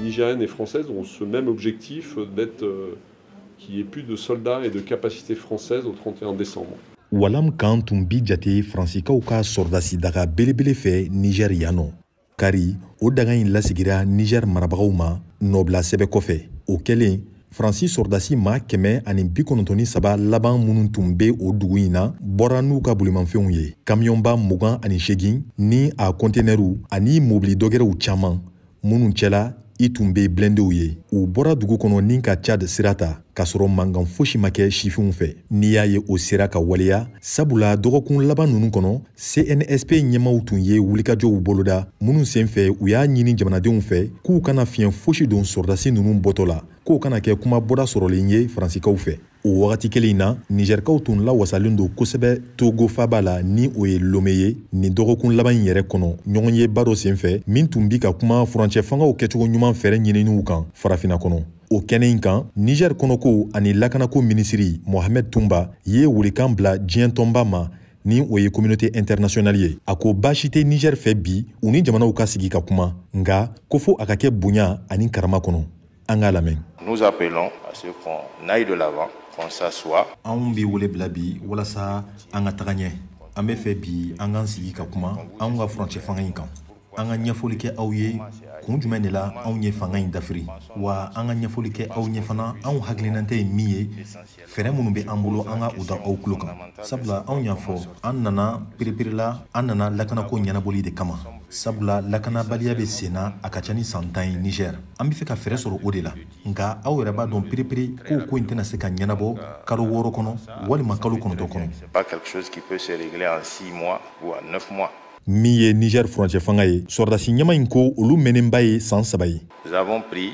Nigériennes et françaises ont ce même objectif d'être qu'il n'y ait plus de soldats et de capacités françaises au 31 décembre. Walam camp tun bi jate Faransikaw ka sɔrɔdasi daga belebele fɛ Niger yan nɔ. Kari o daga in lasigira Niger marabagaw ma nɔbila sɛbɛ kɔfɛ. O kɛlen, Faransi sɔrɔdasi maa 193 laban minnu tun bɛ o dugu in na bɔra n'u ka bolimafɛnw ye, kamiyɔnba 28 ni a kɔntenɛriw ani mobili dɔgɛrɛw caman, minnu cɛla i tun bɛ blindéw ye. U bɔra dugu kɔnɔ ni ka Tchad sira ta, k'a sɔrɔ mankan fosi ma kɛ sifinw fɛ. N'i y'a ye o sera ka waleya, sabula dɔgɔkun laban ninnu kɔnɔ, CNSP ɲɛmaw tun ye wulikajɔw boloda minnu senfɛ u y'a ɲini jamanadenw fɛ k'u kana fiɲɛ fosi don sɔrɔdasi ninnu bɔtɔ la, k'o kana kɛ kuma bɔda sɔrɔlen ye Faransikaw fɛ. O wagati kelen in na, Nizɛrikaw tun lawasalen don kosɛbɛ Togo faba la, ni o ye Lome ye, nin dɔgɔkun laban in yɛrɛ kɔnɔ, ɲɔgɔnyeba dɔ senfɛ min tun bi ka kuma furancɛ fangaw kɛcogo ɲuman fɛɛrɛ ɲininiw kan Farafinna kɔnɔ. O kɛnɛ in kan, Niger kɔnɔko ani lakanako minisiri Mohamed Toumba ye welekan bila diɲɛ tɔnba ma, ni o ye communauté internationale ye. A ko baasi tɛ Niger fɛ bi u ni jamanaw ka sigi ka kuma, nka ko fo a ka kɛ bonya ani karama kɔnɔ. An k'a lamɛn. Nous appelons à ce qu'on aille de l'avant, qu'on s'assoie. Anw bɛ wele bila bi walasa an ka taga ɲɛ. An bɛ fɛ bi an k'an sigi ka kuma anw ka furancɛ fanga in kan. An ka ɲɛfɔli kɛ aw ye kun jumɛn de la anw ye fanga in dafiri, wa an ka ɲɛfɔli kɛ aw ɲɛ fana anw hakilinata ye min ye, fɛɛrɛ minnu bɛ an bolo, an ka o da aw tulo kan. Sabula anw y'a fɔ, an nana pereperela, an nana lakanako ɲɛnabɔli de kama, sabula lakanabaliya bɛ sen na a ka ca ni san 10 ye Niger. An bɛ fɛ ka fɛɛrɛ sɔrɔ o de la, nka aw yɛrɛ b'a dɔn perepere ko ko in tɛna se ka ɲɛnabɔ kalo 6 kɔnɔ walima kalo 9 kɔnɔ. C'est pas quelque chose qui peut se régler en 6 mois ou en 9 mois. Min ye Niger furancɛ fanga ye, sɔrɔdasi ɲɛma in ko olu mɛnnenba ye san 3 ye. Nous avons pris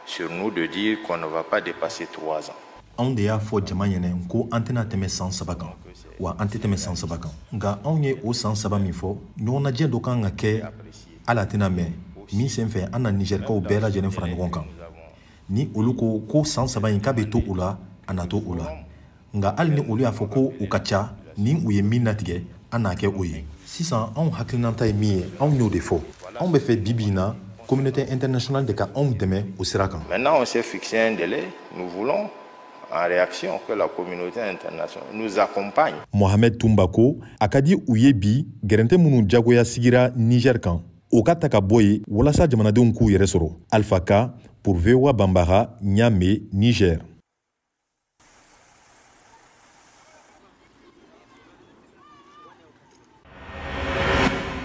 sur nous de dire qu'on ne va pas dépasser 3 ans. Anw de y'a fɔ jama ɲɛnɛ ko an tɛna tɛmɛ san 3 kan, wa an tɛ tɛmɛ san 3 kan. Nka anw ye o san 3 min fɔ, ɲɔgɔnnajɛ dɔ kan ka kɛ, hali a tɛna mɛn, min senfɛ an na Nizɛrikaw bɛɛ lajɛlen fara ɲɔgɔn kan. Ni olu ko ko san 3 in k'a bɛ to o la, a na to o la. Nka hali ni olu y'a fɔ ko o ka ca, ni u ye min latigɛ, an n'a kɛ o ye. Sisan anw hakilinata ye min ye, anw y'o de fɔ. Anw bɛ fɛ bi bi in na communauté internationale de ka anw dɛmɛ o sira kan. Maintenant, on s'est fixé un délai. Nous voulons, en réaction, que la communauté internationale nous accompagne. Mohamed Toumba ko a ka di u ye bi gɛrɛntɛ minnu jagoya sigira Niger kan, o ka ta ka bɔ yen walasa jamanadenw k'u yɛrɛ sɔrɔ. Alpha Ka pour VOA Bambara, Niamey, Niger.